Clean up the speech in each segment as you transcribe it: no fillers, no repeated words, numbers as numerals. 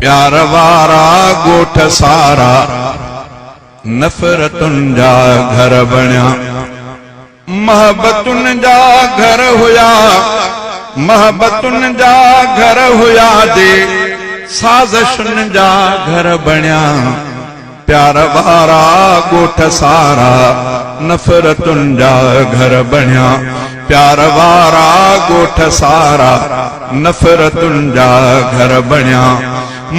پيار وارا ڳوٺ سارا نفرتن جا گهر بڻيا. محبتن جا گهر هيا، محبتن جا گهر هيا جي سازشن جا گهر بڻيا. پيار وارا ڳوٺ سارا نفرتن جا گهر بڻيا. پيار وارا ڳوٺ سارا نفرتن جا گهر بڻيا.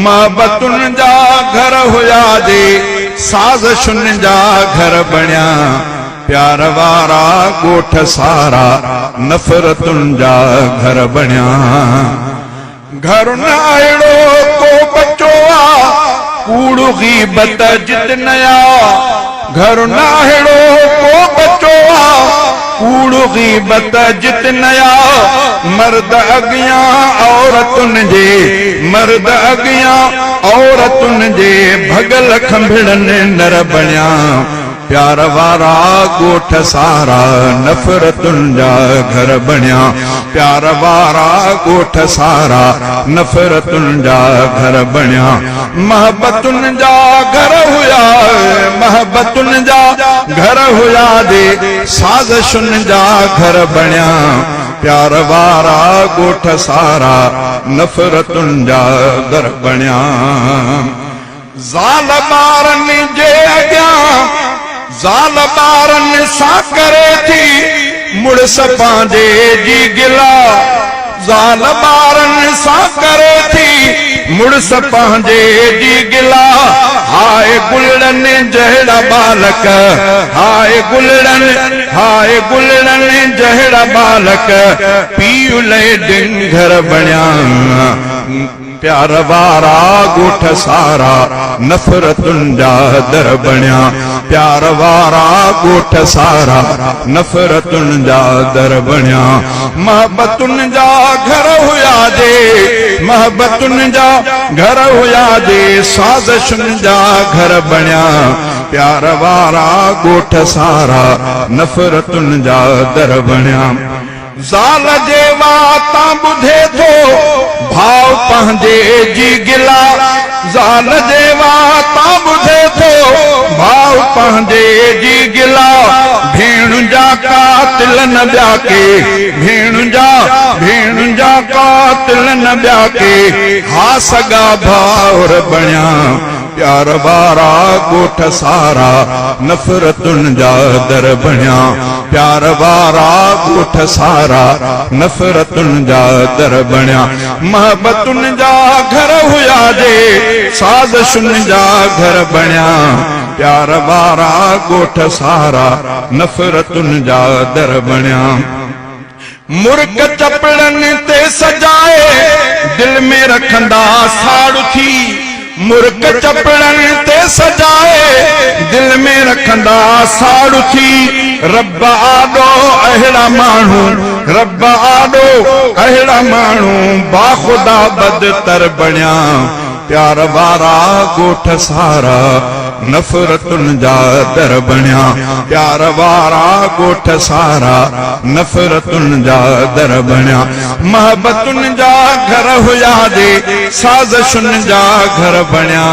محبتن جا گهر هيا جي سازشن جا گهر بڻيا. پيار وارا ڳوٺ سارا نفرتن جا گهر بڻيا. گهر نه اهڙو ڪو بچو آ، ڪوڙ غيبت جت نه آ. گهر نه اهڙو ڪو بچو آ، ڪوڙ غيبت جت نه آ. مرد اڳيان عورتن جي، مرد اڳيان عورتن جي، ڀڳل کنڀڙن نر بڻيا. پيار وارا ڳوٺ سارا نفرتن جا گهر بڻيا. پيار وارا ڳوٺ سارا نفرتن جا گهر بڻيا. محبتن جا گهر هيا، محبتن جا گهر هيا جي سازشن جا گهر بڻيا. پيار وارا ڳوٺ سارا نفرتن جا در بڻيا. زال ٻارن جي اڳيان زال ٻارن سان ڪري ٿي مڙس پنهنجي جي گلا زال ٻارن سان ڪري ٿي مڙس پنهنجي جي گلا هاء گلڙن جهڙا ٻالڪ هاء گلڙن هاء گلڙن جهڙا ٻالڪ پيء لئه ڊنگهر بڻيا. پيار وارا ڳوٺ سارا نفرتن جا در بڻيا. پيار وارا ڳوٺ سارا نفرتن جا در بڻيا. محبتن جا گهر هيا جي محبتن جا گهر هيا جي سازشن جا گهر بڻيا. پيار وارا ڳوٺ سارا نفرتن جا در بڻيا. زال جي واتان ٻڌي ٿو ڀاء پنهنجي جي گلا. زال جي واتان ٻڌي ٿو ڀاء پنهنجي جي گلا. ڀيڻ جا قاتل نه ٻيا ڪي، ڀيڻ جا، ڀيڻ جا قاتل نه ٻيا ڪي، ها سڳا ڀائر بڻيا. پيار وارا ڳوٺ سارا نفرتن جا در بڻيا. پيار وارا ڳوٺ سارا نفرتن جا در بڻيا. محبتن جا گهر هيا جي سازشن جا گهر بڻيا. پيار وارا ڳوٺ سارا نفرتن جا در بڻيا. مرڪ چپڙن تي سجائي دل ۾ رکندا ساڙ ٿي. مرڪ چپڙن تي سجائي دل ۾ رکندا ساڙ ٿي. رب آڏو اهڙا ماڻهو رب آڏو اهڙا ماڻهو باخدا بدتر بڻيا. پيار وارا ڳوٺ سارا نفرتن جا در بڻيا. پيار وارا ڳوٺ سارا نفرتن جا در بڻيا. محبتن جا گهر هيا جي سازشن جا گهر بڻيا.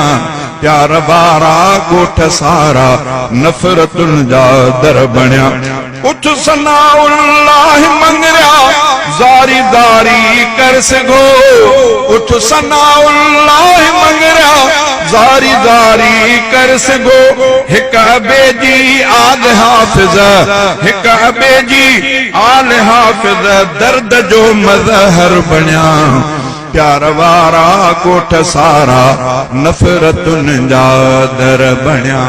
پيار وارا ڳوٺ سارا نفرتن جا در بڻيا. اٿ ثناء الله مڱريا زاري زاري ڪر سگهو. اٿ ثناء الله مڱريا زاري زاري ڪر سگهو. هڪ ابي جي آل حافظ هڪ ابي جي آل حافظ درد جو مظهر بڻيا. پيار وارا ڳوٺ سارا نفرتن جا در بڻيا.